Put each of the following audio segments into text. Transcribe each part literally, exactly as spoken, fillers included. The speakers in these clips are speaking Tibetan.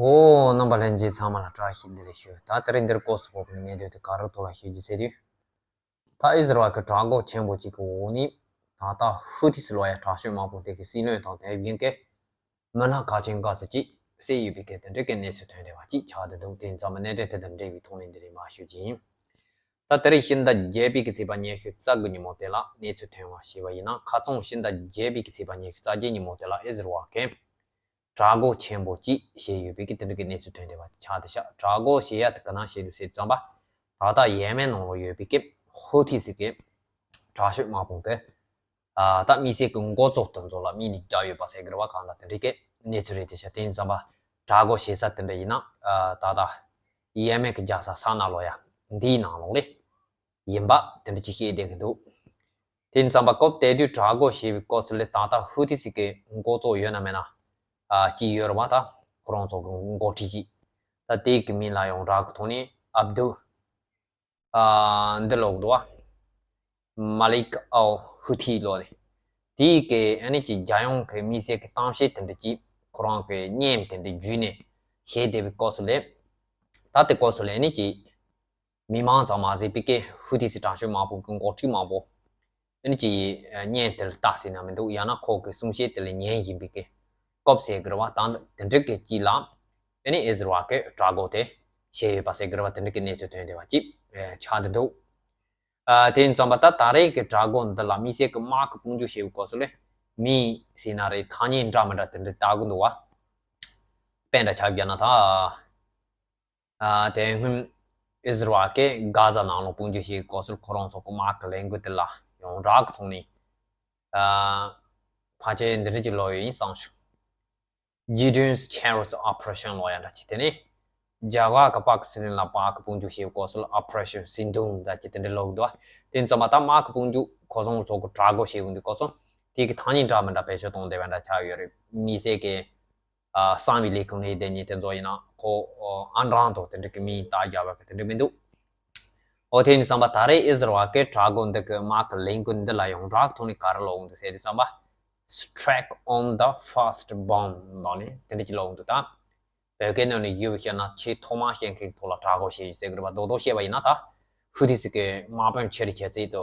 འོ། རྣམ་པ་ལྷན་རྒྱས་ཚང་མ་ལ་བཀྲ་ཤིས་བདེ་ལེགས་ཞུ། ད་དེ་རིང་འདིར་སྐོར་སུ་བབས་པའི་གནད་དོན་དེ་ག་རེ་ཐོག་ལ་ཞུ་རྒྱུ་ཟེར་དུས། ད་ཨིས་ར་ཨེལ་གྱི་དྲག་འགོག་ཆེན་པོ་གཅིག་གི་འོག་ནས་ད་ལྟ་ཧུ་ཐི་སི་ལོ་ཡ་དྲག་ཤོས་དམག་དཔུང་དེ་གི་སྲིད་བློན་དང་དེ་བཞིན་གྱི་མི་སྣ་ཁག་ཅན་འགའ་ཞིག་ཅིག་བསད་ཡོད་པའི་སྐད་དེ་འདྲ་གི་གནས་ཚུལ་ཐོན་བསྡད་པ་ཅིག་ཆགས་བསྡད་འདུག་དེ་ཙམ་གནད་དོན་དེ་དང་འབྲེལ་བའི་ཐོག་ནས་འདི་རིང་མར་ཞུ་རྒྱུ་ཡིན། ད་དེ་རིང་ཕྱི་ཟླ་བརྒྱད་པའི་གི་ཚེས་པ་ཉི་ཤུ་རྩ་དགུ་ཉིན་མོ་དེ་ལ་གནས་ཚུལ་ཐོན་པ་ཞུས་པ་ཡིན་ན། ཁ་རྩང་ཕྱི་ཟླ་བརྒྱད་པའི་གི་ཚེས་པ་ཉི་ཤུ་རྩ་བརྒྱད་ཉིན་མོ་དེ་ལ་ཨིས་ར་ཨེལ་གྱིས་དྲག་འགོག་ཆེན་པོ་གཅིག་བྱས་ཡོད་པའི་གི་དེ་འདྲ་གི་གནས་ཚུལ་ཐོན་བསྡད་པ་ཆགས་བསྡད་ཤག་དྲག་འགོག་བྱེད་ཡ་དེ་ག་ནང་བྱས་འདུག་ཟེར་དུས་ཙམ་པ། ད་ལྟ་ཡེ་མེན་ནང་ལ་ཡོད་པའི་གི་ཧུ་ཐི་སི་གི་དྲག་ཤོས་དམག་དཔུང་གི་ཨ་ད་དམིགས་བསལ་གྱི་འགོ་གཙོ་དེ་ཚོ་ལ་དམིགས་ནས་བརྒྱབ་ཡོད་པ་ཟེར་གི་རེད་བ། གང་ལྟར་དེ་འདྲའི་གི་གནས་ཚུལ་རེད་དེ་ཤ། དེ་ཡིན་ཙམ་པ་དྲག་འགོག་བྱེད་ས་དེ་འདྲ་ཡིན་ན་ཨ་ད་ལྟ་ཡེ་མེན་གྱི་རྒྱལ་ས་ས་ན་ལོ་ཡ་འདིའི་ནང་ལོགས་ལ་ཡིན་པ་དེ་འདྲ་ཅིག་བཤད་བསྡད་གི་འདུག་དེ་ཡིན་ཙམ་པ་སྐབས་དེ་དུས་དྲག་འགོག་བྱས་པའི་སྐབས་སུ་ལ་ད་ལྟ་ཧུ་ཐི་སི་གི་འགོ་གཙོ་ཡོད་ན་མེད་ན་ཨ་ཅིག་ཡོད་རེད་བ། ད་ཁོ་རང་ཚོ་གི་འགོ་ཁྲིད་ཅིག་ད་དེའི་གི་མིང་ལ་ཡང་རག་གི་ཐོག་ནས་ཨབ་དུ། ཨ་འདི་ལོག་འདུག་བ། མ་ལིག་ཨལ་ཧུ་ཐི་ལོ་ནི། དེའི་གི་ཨ་ནི་ཀྱི་རྒྱལ་ཡོངས་ཀྱི་དམིགས་བསལ་གྱི་གཏམ་བཤད་དེ་འདྲ་ཅིག་ཁོ་རང་གི་བརྙན་དེ་འདྲ་བརྒྱུད་ནས་བཤད་བསྡད་པའི་སྐབས་སུ་ལས། ད་དེ་སྐབས་སུ་ལས་ཨ་ནི་ཀྱི་མི་མང་ཙམ་མ་ཟད་པའི་གི་ཧུ་ཐི་སི་དྲག་ཤོས་དམག་དཔུང་གི་འགོ་ཁྲིད་མང་པོ་ཨ་ནི་ཀྱི་བརྙན་དེ་ལ་ལྟ་ཟེར་ན་མི་འདུག་ཡང་ན་ཁོ་གི་གསུང་བཤད་དེ་ལ་ཉན་བཞིན་པའི་གི་སྐབས་ཟེར་གི་རེད་བ། ད་དེ་འདྲ་གི་ཅིག་ལ་ཨ་ནི་ཨིས་ར་ཨེལ་གྱི་དྲག་འགོག་དེ་བྱས་ཡོད་པ་ཟེར་གི་རེད་བ། དེ་འདྲ་གི་གནས་ཚུལ་ཐོན་བསྡད་པ་ཅིག་ཆགས་བསྡད་འདུག་ཨ་དེ་ཡིན་ཙམ་པ་ད་ད་རེས་ཀྱི་དྲག་འགོག་འདི་ལ་དམིགས་བསལ་གྱི་དམག་གི་དཔུང་འཇུག་བྱས་པའི་སྐབས་སུ་ལས་མི་ཟེར་ན་རེད། ཐ་སྙད་འདྲ་མི་འདྲ་དེ་འདྲ་བཏགས་གི་འདུག་བ། དཔེ་འདྲ་ཆ་བཞག་ན་ད། ཨ་དེ་སྔོན་ཨིས་ར་ཨེལ་གྱིས་གྷ་ཛ་ནང་ལ་དཔུང་འཇུག་བྱས་པའི་སྐབས་སུ་ཁོ་རང་ཚོ་གི་དམག་གི་ལས་འགུལ་དེ་ལ་ཡོངས་གྲགས་ཀྱི་ཐོག་ནས་ཨ་ཕལ་ཆེར་འདི་འདྲ་ཅིག་ལབ་ཡོད་ཡིན་བསམ་བྱུང་། Gideon's Chariots Operation ལབ་ཡ་འདྲ་ཅིག་དེ་ནས་རྒྱ་གར་གྱི་པཱ་ཀི་སི་ཐན་ལ་དམག་གི་དཔུང་འཇུག་བྱས་པའི་སྐབས་སུ་ལ་Operation Sindoor འདྲ་ཅིག་དེ་འདྲ་ལབ་འདུག་དེ་ཡིན་ཙམ་པ་ད་དམག་གི་དཔུང་འཇུག་ཁོ་ཚོ་ཚོ་གི་དྲག་འགོག་བྱས་ཡོང་དུས་སྐབས་སུ་དེ་གི་ཐ་སྙད་འདྲ་མི་འདྲ་བེད་སྤྱོད་གཏོང་བསྡད་པ་འདྲ་ཆགས་ཡོད་རེད། དམིགས་བསལ་གྱི་ཨ་གསང་བའི་ལས་ཁུངས་ལས་དེ་ཉིད་དེ་ཚོ་ཡིན་ན་ཁོ་ཨ་འདྲ་དང་དེ་འདྲ་གི་མིང་རྟགས་རྒྱག་པ་དེ་འདྲ་མི་འདུག་འོ་དེ་ཡིན་ཙམ་པ་ད་རེས་ཨིས་ར་ཨེལ་གྱི་དྲག་འགོག་འདི་གི་དམག་གི་ལས་འགུལ་འདི་ལ་ཡོངས་གྲགས་ཐོག་ནས་ག་རེ་ལབ་འོང་འདུག་ཟེར་དུས་ཙམ་པ། Strike on the first bomb ལབ་ནས་དེ་འདྲ་ཅིག་ལབ་འོང་འདུག་ད་བོད་སྐད་ནང་ནས་ཞུ་བ་བཤད་ན་ཆེས་ཐོག་མར་བཤད་མཁན་གྱི་ཐོག་ལ་དྲག་འགོག་བྱེད་རྒྱུ་ཟེར་གི་རེད་པ། རྡོག་རྡོག་བཤད་པ་ཡིན་ན་ད་ཧུ་ཐི་སི་གི་དམག་དཔོན་ཆེ་རུ་བྱེད་རྩིས་དུ་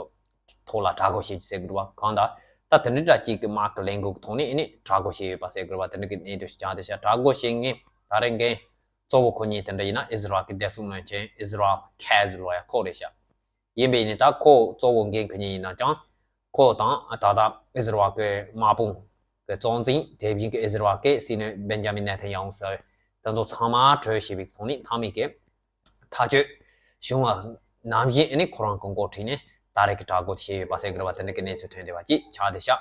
ཐོག་ལ་དྲག་འགོག་བྱེད་རྒྱུ་ཟེར་གི་རེད་པ། གང་ལྟར་ད་དེ་འདྲ་འདྲ་ཅིག་གི་དམག་གི་ལས་འགུལ་གྱི་ཐོག་ནས་ཨ་ནི་དྲག་འགོག་བྱས་ཡོད་པ་ཟེར་གི་རེད་པ། དེ་འདྲ་གི་གནས་དོན་ཞིག་ཀྱང་དེ་ཤ་དྲག་འགོག་བྱེད་མཁན་ད་རེས་འགན་གཙོ་བོ་ཁོ་གཉིས་དེ་འདྲ་ཡིན་ན་ཨིས་ར་ཨེལ་གྱི་བདེ་སྲུང་བློན་ཆེན་ཨིས་ར་ཨེལ་ཁེ་ཛི་ལབ་ཡ་ཁོ་རེད་ཤག་ཡིན་པས་ནི་ད་ཁོ་གཙོ་བོ་འགན་ཁུར་མཁན་ཡིན་ན་ཀྱང་ཁོ་དང་ད་ལྟ་ཨིས་ར་ཨེལ་གྱི་དམག་དཔུང་གི་གཙོ་འཛིན་དེ་བཞིན་གྱི་ཨིས་ར་ཨེལ་གྱི་སྲིད་བློན་བེན་ཇ་མིན་ནེ་ཐན་ཡ་ཧུ་ཟེར་དེ་ཚོ་ཚང་མ་གྲོས་བྱས་པའི་ཐོག་ནས་ཐག་མེད་ཀྱི་ཐག་གཅོད་བྱུང་བ་ནང་བཞིན་ཨ་ནི་ཁོ་རང་གི་འགོ་ཁྲིད་ནས་ད་རེས་ཀྱི་དྲག་འགོག་བྱས་ཡོད་པ་ཟེར་གི་རེད་པ། དེ་འདྲ་གི་གནས་ཚུལ་ཐོན་བསྡད་པ་ཅིག་ཆགས་བསྡད་ཤག་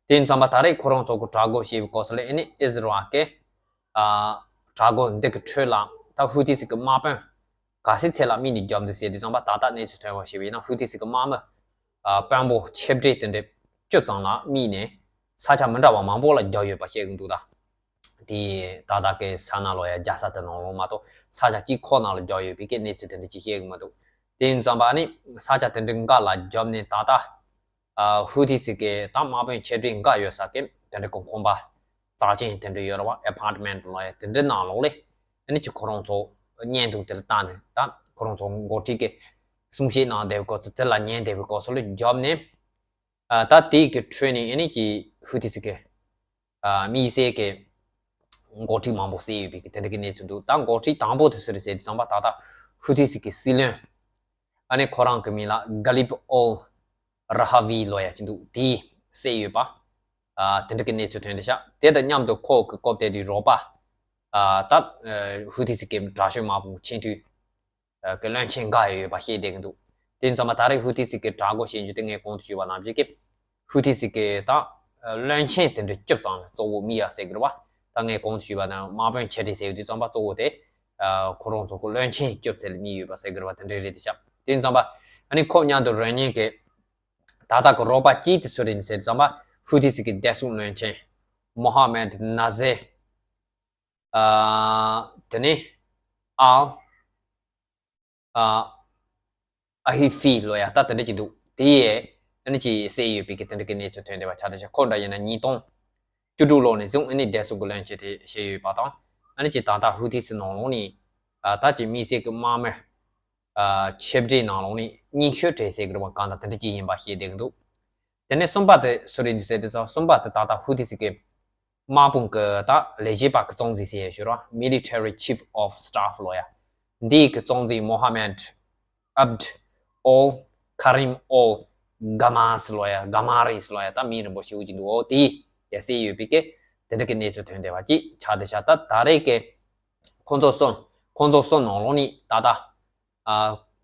དེ་ཡིན་ཙམ་པ་ད་རེས་ཁོ་རང་ཚོ་གི་དྲག་འགོག་བྱས་པའི་སྐབས་སུ་ལ་ཨ་ནི་ཨིས་ར་ཨེལ་གྱི་ཨ་དྲག་འགོག་འདི་གི་ཁྲོད་ལ་ད་ཧུ་ཐི་སི་གི་དམག་དཔོན་ག་ཚོད་ལ་དམིགས་ནས་བརྒྱབ་འདུག་ཟེར་དུས་ཙམ་པ་ད་ལྟ་གནས་ཚུལ་ཐོན་པ་ཞིག་ཡིན་ན་ཧུ་ཐི་སི་གི་དམག་མི་ཨ་དཔོན་པོ་ཆེ་གྲས་དེ་འདྲ་བཅུ་ཙམ་ལ་དམིགས་ནས་ས་ཆ་མི་འདྲ་བ་མང་པོ་ལ་བརྒྱབ་ཡོད་པ་བཤད་གི་འདུག་ད་དེ་ད་ལྟ་གི་ས་ན་ལོ་ཡ་རྒྱལ་ས་དེ་ནང་ལོགས་མ་གཏོགས་ས་ཆ་གཅིག་ཁོ་ན་ལ་བརྒྱབ་ཡོད་པའི་གི་གནས་ཚུལ་དེ་འདྲ་ཅིག་བཤད་གི་མི་འདུག་དེ་ཡིན་ཙམ་པ་ཨ་ནི་ས་ཆ་དེ་འདྲ་འགའ་ལ་བརྒྱབ་ནས་ད་ལྟ་ཨ་ཧུ་ཐི་སི་གི་ད་དམག་དཔོན་ཆེ་གྲས་འགའ་ཡོད་ས་གི་དེ་འདྲ་གི་ཁང་པ་རྩ་ཆེན་དེ་འདྲ་ཡོད་རེད་བ། ཨེ་པར་ཊི་མེན་ཊི་ལབ་ཡ་དེ་འདྲའི་ནང་ལོགས་ལ་ཨ་ནི་ཅིག་ཁོ་རང་ཚོ་བརྙན་ཐུང་དེ་ལ་བལྟས་ནས་ད་ཁོ་རང་ཚོ་འགོ་ཁྲིད་ཀྱི་གསུང་བཤད་གནང་བསྡད་པའི་སྐབས་སུ་དེ་ལ་ཉན་བསྡད་པའི་སྐབས་སུ་ལ་བརྒྱབ་ནས་ཨ་ད་དེའི་གི་ཁྲོད་ནས་ཨ་ནི་ཅིག་ཧུ་ཐི་སི་གི་ཨ་དམིགས་བསལ་གྱི་འགོ་ཁྲིད་མང་པོ་བསད་ཡོད་པའི་གི་དེ་འདྲ་གི་གནས་ཚུལ་འདུག་ད་འགོ་ཁྲིད་དང་པོ་དེ་སུ་རེད་ཟེར་དུས་ཙམ་པ་ད་ལྟ་ཧུ་ཐི་སི་གི་སྲིད་བློན་ཨ་ནི་ཁོ་རང་གི་མིང་ལ་ག་ལིབ་ཨོལ་ར་ཧ་ཝི་ལབ་ཡ་ཅིག་འདུག་དེས་བསད་ཡོད་པ། ཨ་དེ་འདྲ་གི་གནས་ཚུལ་ཐོན་བསྡད་ཤག་དེ་དང་མཉམ་དུ་ཁོ་གི་སྐབས་དེ་དུས་རོགས་པ་ཨ་ད་ཨ་ཧུ་ཐི་སི་གི་དྲག་ཤོས་དམག་དཔུང་ཆེས་མཐོའི་ཨ་གི་བློན་ཆེན་འགའ་ཡོད་པ་བཤད་བསྡད་གི་འདུག་དེ་ཙམ་པ་ད་རེས་ཧུ་ཐི་སི་གི་དྲག་འགོག་བྱེད་རྒྱུ་དེ་ངས་གོང་དུ་ཞུས་པ་ནང་བཞིན་གི་ཧུ་ཐི་སི་གི་ད་ཨ་བློན་ཆེན་དེ་འདྲ་བཅུ་ཙམ་གཙོ་བོ་དམིགས་ཡ་ཟེར་གི་རེད་བ། ད་ངས་གོང་དུ་ཞུས་པ་ནང་དམག་དཔོན་ཆེ་གྲས་ཟེར་དུས་ཙམ་པ་གཙོ་བོ་དེ་ཨ་ཁོ་རང་ཚོ་གི་བློན་ཆེན་བཅུ་ཙམ་ལ་དམིགས་ཡོད་པ་ཟེར་གི་རེད་བ། དེ་འདྲ་རེད་དེ་ཤག་དེ་ཙམ་པ་ཨ་ནི་ཁོ་མཉམ་དུ་རོལ་མཁན་གི་ད་ལྟ་གི་རོགས་པ་གཅིག་དེ་སུ་རེད་ཟེར་ཙམ་པ་ཧུ་ཐི་སི་གི་བདེ་སྲུང་བློན་ཆེན་མོ་ཧ་མེད་ནཱ་ཟེ། ཨ་དེ་ནས་ཨལ་ཨ་ཨ་ཧི་ཧྥི་ལབ་ཡ་ད་དེ་འདྲ་ཅིག་འདུག་དེ་ཡས་ཨ་ནི་ཅིག་བསད་ཡོད་པའི་གི་དེ་འདྲ་གི་གནས་ཚུལ་ཐོན་བསྡད་པ་ཆགས་བསྡད་ཤག་ཁོ་འདྲ་ཡིན་ན་ཉིས་སྟོང་བཅུ་དྲུག་ལོ་ནས་བཟུང་ཨ་ནི་བདེ་སྲུང་གི་བློན་ཆེན་དེ་བྱས་ཡོད་པ་དང་ ཨ་ནི་ཅིག་ད་ལྟ་ཧུ་ཐི་སི་ནང་ལོགས་ནས་ད་ཅིག་དམིགས་བསལ་གྱི་དམག་མི་ཆེ་གྲས་ནང་ལོགས་ནས་རྙིང་ཤོས་གྲས་ཟེར་གྱི་རེད་པ། གང་ལྟར་དེ་འདྲ་ཅིག་ཡིན་པ་ཤེས་བསྡད་ཀྱི་འདུག་དེ་ནས་གསུམ་པ་དེ་སུ་རེད་འདུག་ཟེར་དུས་ཙང་། གསུམ་པ་དེ་ད་ལྟ་ཧུ་ཐི་སི་གི་དམག་དཔུང་གི་ད་ལས་བྱེད་པ་གི་གཙོ་འཛིན་ཟེར་ཡ་ཞུ་རོགས། Military Chief of Staff ལོ་ཡ། འདིའི་གི་གཙོ་འཛིན་Mohammed Abd al Karim al Gamas ལོ་ཡ། Gamaris ལོ་ཡ། ད་མིང་རིང་པོ་ཞེ་པོ་ཅིག་འདུག་འོ་དེ་ཡ་ཟེར་ཡོད་པའི་གི་དེ་འདྲ་གི་གནས་ཚུལ་ཐོན་བསྡད་པ་ཅིག་ཆགས་བསྡད་ཤག་ད་ད་རེས་གི་ཁོང་ཚོ་གསུམ། ཁོང་ཚོ་གསུམ་ནང་ལོགས་ནས་ད་ལྟ་ཨ་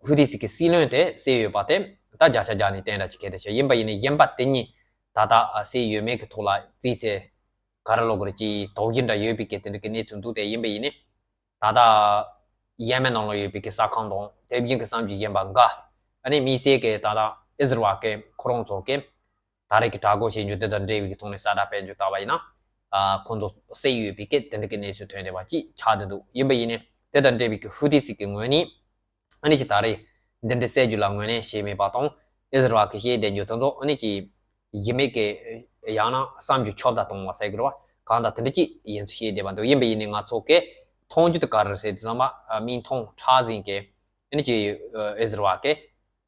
ཧུ་ཐི་སི་གི་སྲིད་བློན་དེ་གསལ་ཡོད་པ་དེ་ད་བརྒྱ་ཆ་བརྒྱ་ནས་གཏན་འདྲ་ཅིག་གལ་ཏེ་ཤ་ཡིན་པ་ཡིན་ནའི། གཞན་པ་དེ་གཉིས་ད་ལྟ་ཨ་གསལ་ཡོད་མེད་ཀྱི་ཐོག་ལ་རྩིས་ཚེ་ག་རེ་ལོག་གི་རེད་ཅེས་དོགས་གཞི་འདྲ་ཡོད་པའི་གི་དེ་འདྲ་གི་གནས་ཚུལ་འདུག་དེ་ཡིན་པ་ཡིན་ནའི། ད་ལྟ་ཡེ་མེན་ནང་ལ་ཡོད་པའི་གི་ས་ཁང་དང་དེ་བཞིན་གྱི་གསར་འགྱུར་གཞན་པ་འགའ། ཨ་ནི་དམིགས་བསལ་གྱི་ད་ལྟ་ཨི་ཟི་རལ་གི་ཁོ་རང་ཚོ་གི་ད་རེས་ཀྱི་དྲག་རྒོལ་བྱེད་རྒྱུ་དེ་དང་འབྲེལ་བའི་གི་ཐོག་ནས་གསལ་བསྒྲགས་སྤེལ་རྒྱུ་ལྟ་བ་ཡིན་ན། ཨ་ཁོང་ཚོ་གསལ་ཡོད་པའི་གི་དེ་འདྲ་གི་གནས་ཚུལ་ཐོན་བསྡད་པ་ཅིག་ཆགས་བསྡད་འདུག་ཡིན་པ་ཡིན་ནའི་དེ་དང་འབྲེལ་བའི་གི་ཧུ་ཐི་སི་གི་ངོས་ནས་ཨ་ནི་ཅིག་ད་རེས་འདི་འདྲའི་གསལ་རྒྱུ་ལ་ངོས་ལེན་བྱས་མེད་པ་དང་། ཨི་ཟི་རལ་གི་བཤད་བསྡད་རྒྱུ་དེ་ཚོ་ཨ་ནི་ཅིག་ཡིན་མེད་ཀྱི་ཡང་ན་བསམ་རྒྱུ་ཆོབ་ད་གཏོང་བ་ཟེར་གི་རེད་པ། གང་ལྟར་དེ་འདྲ་ཅིག་ཡིན་ཚུལ་བཤད་བསྡད་པ་འདུག་ཡིན་པ་ཡིན་ནའི་ང་ཚོ་གི་མཐོང་རྒྱུ་དེ་ག་རེ་རེད་ཟེར་དུས་ཙམ་པ། ཨ་མིང་མཐོང་ཁྲག་འཛིན་གི་ཨ་ནི་ཅིག་ཨི་ཟི་རལ་གི་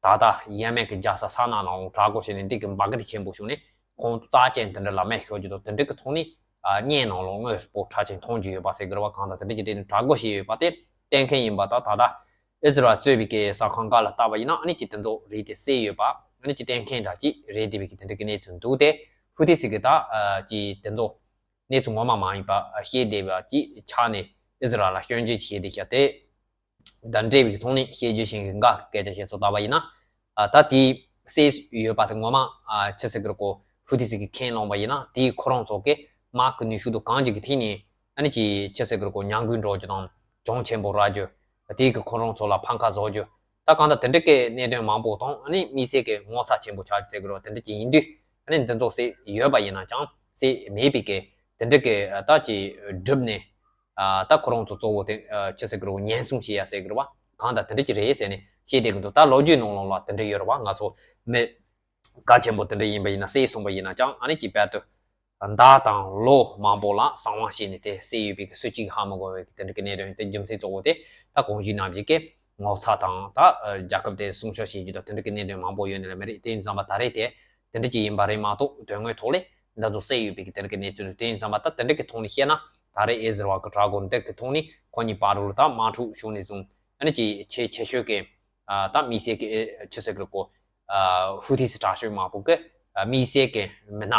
ད་ལྟ་ཡེ་མེན་གི་རྒྱལ་ས་སཱ་ན་ནང་ལ་དྲག་རྒོལ་བྱས་ནས་འདི་གི་འབར་ག་ཆེན་པོ་བྱུང་ནས་ཁོང་ཚོ་རྩ་ཅན་དེ་འདྲ་ལ་རྨས་ཤོར་རྒྱུ་དང་། དེ་འདྲ་གི་ཐོག་ནས་ཨ་བརྙན་ནང་ལ་དངོས་པོ་ཁྲག་ཆེན་མཐོང་རྒྱུ་ཡོད་པ་ཟེར་གི་རེད་པ། གང་ལྟར་དེ་འདྲ་ཅིག་རེད་ནས་དྲག་རྒོལ་བྱས་ཡོད་པ་དེ་གཏན་འཁེལ་ཡིན་པ་དང་། ད་ལྟ་ཨི་ཟི་རལ་གཙོས་པའི་གི་ས་ཁང་འགའ་ལ་བལྟས་པ་ཡིན་ན་ཨ་ནི་ཅིག་དེ་ཚོ་རེད་དེ་གསལ་ཡོད་པ། ཨ་ནི་ཅིག་གཏན་འཁེལ་འདྲ་ཅིག་རེད་བསྡད་པའི་གི་དེ་འདྲ་གི་གནས་ཚུལ་འདུག་དེ་ཧུ་ཐི་སི་གི་ད་ཨ་ཅིག་དེ་ཚོ་གནས་ཚུལ་ངོ་མ་མ་ཡིན་པ་བཤད་བསྡད་པ་ཅིག་ཆགས་ནས་ཨི་ཟི་རལ་ལ་སྐྱོན་བརྗོད་བྱས་བསྡད་ཤག་དེ་དང་འབྲེལ་བའི་གི་ཐོག་ནས་བཤད་རྒྱུ་ཞིག་འགའ་སྐད་ཆ་བཤད་ཚོ་ལྟ་བ་ཡིན་ན། ཨ་ད་དེ་གསལ་ཡོད་པ་དེ་ངོ་མ་ཨ་ཆི་ཟེར་གི་རེད་གོ། ཧུ་ཐི་སི་གི་ཁས་བླངས་པ་ཡིན་ན་དེའི་ཁོ་རང་ཚོ་གི་དམག་གི་ནུས་ཤུགས་དང་གང་ཅིག་གི་ཐད་ནས་ཨ་ནི་ཅིག་ཆི་ཟེར་གི་རེད་གོ། ཉམས་རྒུད་འགྲོ་རྒྱུ་དང་གྱོང་ཆེན་པོ་རག་རྒྱུ། དེའི་གི་ཁོ་རང་ཚོ་ལ་ཕམ་ཁ་བཟོ་རྒྱུ། ད་གང་ལྟར་དེ་འདྲ་གི་གནད་དོན་མང་པོ་དང་། ཨ་ནི་དམིགས་བསལ་གི་ངོ་ཚ་ཆེན་པོ་ཆགས་རྒྱུ་ཟེར་གི་རེད་གོ། དེ་འདྲ་ཅིག་ཡིན་དུས་ཨ་ནི་འདི་ཚོ་གསལ་ཡོད་པ་ཡིན་ན་ཅང་གསལ་མེད་པའི་གི་དེ་འདྲ་གི་ད་ཅིག་བསྒྲུབས་ནས། ཨ་ད་ཁོ་རང་ཚོ་གཙོ་བོ་དེ་ཨ་ཆི་ཟེར་གི་རེད་གོ། ཉེན་སྲུང་བྱེད་ཡ་ཟེར་གི་རེད་པ། གང་ལྟར་དེ་འདྲ་ཅིག་རེད་ཟེར་ནས་བཤད་བསྡད་གི་འདུག་ད་ལོ་རྒྱུས་ནང་ལོགས་ལ་དེ་འདྲ་ཡོད་རེད་པ། ང་ཚོ་མི་གལ་ཆེན་པོ་དེ་འདྲ་ཡིན་པ་ཡིན་ན། གསལ་སོང་པ་ཡིན་ན་ཅང་ཨ་ནི་ཅིག་རྦད་དེ་ཟླ་དང་ལོ་མང་པོ་ལ་གསང་བ་བྱས་ནས་དེ་གསལ་ཡོད་པའི་གི་སུ་གཅིག་ཧ་མི་གོ་བའི་གི་དེ་འདྲ་གི་གནད་དོན་དེ་རྒྱུ་མཚན་གཙོ་བོ་དེ་ད་གོང་ཞུས་ནང་བཞིན་གི་ངོ་ཚ་དང་། ད་ཨ་རྒྱལ་ཁབ་དེ་སྲུང་སྐྱོབ་བྱེད་རྒྱུ་དང་དེ་འདྲ་གི་གནད་དོན་མང་པོ་ཡོད་ནི་རེད་མ་རེད། དེ་ཡིན་ཙམ་པ་ད་རེས་དེ་དེ་འདྲ་ཅིག་ཡིན་པ་རེད་མ་གཏོགས་དོན་དངོས་ཐོག་ལ་འདི་ཚོ་གསལ་ཡོད་པའི་གི་དེ་འདྲ་གི་གནས་ཚུལ་རེད། དེ་ཡིན་ཙམ་པ་ད་དེ་འདྲ་གི་ཐོག་ནས་བཤད་ན་ད་རེས་ཨི་ཟི་རལ་གི་དྲག་རྒོལ་འདི་གི་ཐོག་ནས་ཁོ་གཉིས་བར་དུ་ད་དམག་འཁྲུག་བྱུང་ནས་བཟུང་ཨ་ནི་ཅིག་ཆེས་ཆེ་ཤོས་གི་ཨ་ད་དམིགས་བསལ་གི་ཨེ་ཆི་ཟེར་གི་རེད་གོ། ཨ་ཧུ་ཐི་སི་དྲག་ཤོས་མང་པོ་གི་ཨ་དམིགས་བསལ་གི་མི་སྣ།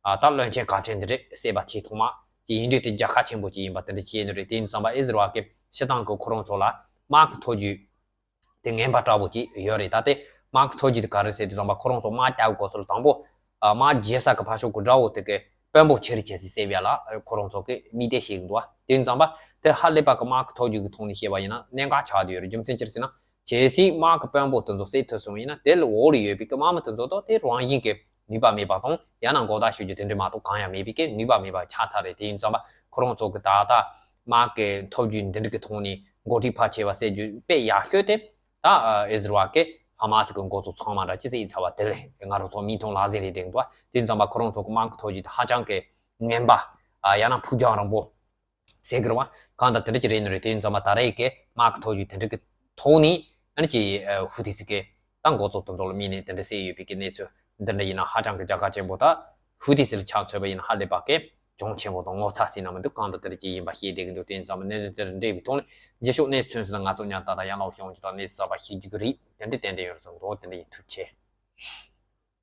ཨ་ད་བློན་ཆེན་གལ་ཆེན་འདི་འདྲས་བསད་པ་ཆེས་ཐོག་མ་ཅིག་ཡིན་དུས་དེ་རྒྱལ་ཁ་ཆེན་པོ་ཅིག་ཡིན་པ་དེ་འདྲ་བྱས་ནི་རེད། དེ་ཡིན་ཙམ་པ་ཨི་ཟི་རལ་གི་སྤྱི་བཏང་གི་ཁོ་རང་ཚོ་ལ་དམག་གི་ཐོ་རྒྱུག་དེ་ངན་པ་འདྲ་པོ་ཅིག་ཡོད་རེད། ད་དེ་དམག་གི་ཐོ་རྒྱུག་དེ་ག་རེ་ཟེར་དུས་ཙམ་པ་ཁོ་རང་ཚོ་དམག་རྒྱག་དགོས་ཚུལ་དང་པོ། ཨ་དམག་རྒྱག་ས་གི་ཕར་ཕྱོགས་གི་དགྲ་བོ་དེ་གི་དཔོན་པོ་ཆེ་རུ་བྱེད་སའི་བསད་པ་ལ་ཨ་ཁོ་རང་ཚོ་གི་དམིགས་གཏད་བྱེད་ཀྱི་འདུག་བ། དེ་ཡིན་ཙམ་པ་དེ་ཧ་ལས་པ་གི་དམག་གི་ཐོ་རྒྱུག་གི་ཐོག་ནས་བཤད་པ་ཡིན་ན་གནད་འགག་ཆགས་བསྡད་ཡོད་རེད། རྒྱུ་མཚན་ཅི་རེད་ཟེར་ན། གལ་སྲིད་དམག་གི་དཔོན་པོ་དེ་ཚོ་བསད་ཐུབ་སོང་བ་ཡིན་ན་དེ་ལ་འོག་ལ་ཡོད་པའི་གི་དམག་མི་དེ་ཚོ་དང་དེ་རང་བཞིན་གི་ནུས་པ་མེད་པ་དང་། ཡང་ན་མགོ་བཏགས་ཞུ་རྒྱུ་དེ་འདྲ་མ་གཏོགས་གང་ཡང་མེད་པའི་གི་ནུས་པ་མེད་པ་ཆགས་ཚར་རེད། དེ་ཡིན་ཙམ་པ་ཁོ་རང་ཚོ་གི་ད་ལྟ་དམག་གི་ཐོ་རྒྱུག་འདི་འདྲ་གི་ཐོག་ནས་འགོ་ཁྲིད་ཕལ་ཆེ་བ་བསད་རྒྱུ་དཔེ་ཡག་ཤོས་དེ་ད་ཨ་ཨི་ཟི་རལ་གི་ཧ་མ་སི་གི་འགོ་གཙོ་ཚང་མ་འདྲ་ཅི་ཟེར་ཡིན་ཚར་བ་དེ་ལས་ང་རང་ཚོ་མིག་མཐོང་ལག་ཟིན་རེད་བསྡད་འདུག་བ། དེ་ཡིན་ཙམ་པ་ཁོ་རང་ཚོ་གི་དམག་གི་ཐོ་རྒྱུག་དེ་ཧ་ཅང་གི་ངན་པ། ཨ་ཡང་ན་ཕུགས་རྒྱང་རིང་པོ་ཟེར་གི་རེད་བ། གང་ལྟར་དེ་འདྲ་ཅིག་རེད་ནི་རེད། དེ་ཡིན་ཙམ་པ་ད་རེས་ཀྱི་དམག་གི་ཐོ་རྒྱུག་དེ་འདྲ་གི་ཐོག་ནས་ཨ་ནི་ཅིག་ཨ་ཧུ་ཐི་སི་གི་ད་འགོ་གཙོ་དེ་ཚོ་ལ་དམིགས་ནས་དེ་འདྲ་བསད་ཡོད་པའི་གི་གནས་ཚུལ་འདི་འདྲ་ཡིན་ན་ཧ་ཅང་གི་རྒྱལ་ཁ་ཆེན་པོ། ད་ཧུ་ཐི་སི་ལ་ཆ་མཚོན་པ་ཡིན་ན་ཧ་ལས་པ་གི་གྱོང་ཆེན་པོ་དང་ངོ་ཚ་སྲིད་ན་མི་འདུག་གང་ལྟར་དེ་འདྲ་ཅིག་ཡིན་པ་ཤེས་བསྡད་ཀྱི་འདུག་དེ་ཡིན་ཙམ་པ་གནས་ཚུལ་དེ་འདྲ་འདྲ་བའི་ཐོག་ནས་རྗེས་ཕྱོགས་གནས་ཚུལ་ཚོ་ལ་ང་ཚོ་ཉར་ལྟ་དང་ཡང་ལ་ཤོང་རྒྱུ་དང་གནས་ཚུལ་གསར་པ་ཤེས་རྒྱུ་གི་རེད། དེ་འདྲ་ཏན་ཏན་ཡོད་རེད་བསམ་གི་འདུག་དེ་འདྲ་ཡིན། ཐུགས་རྗེ་ཆེ།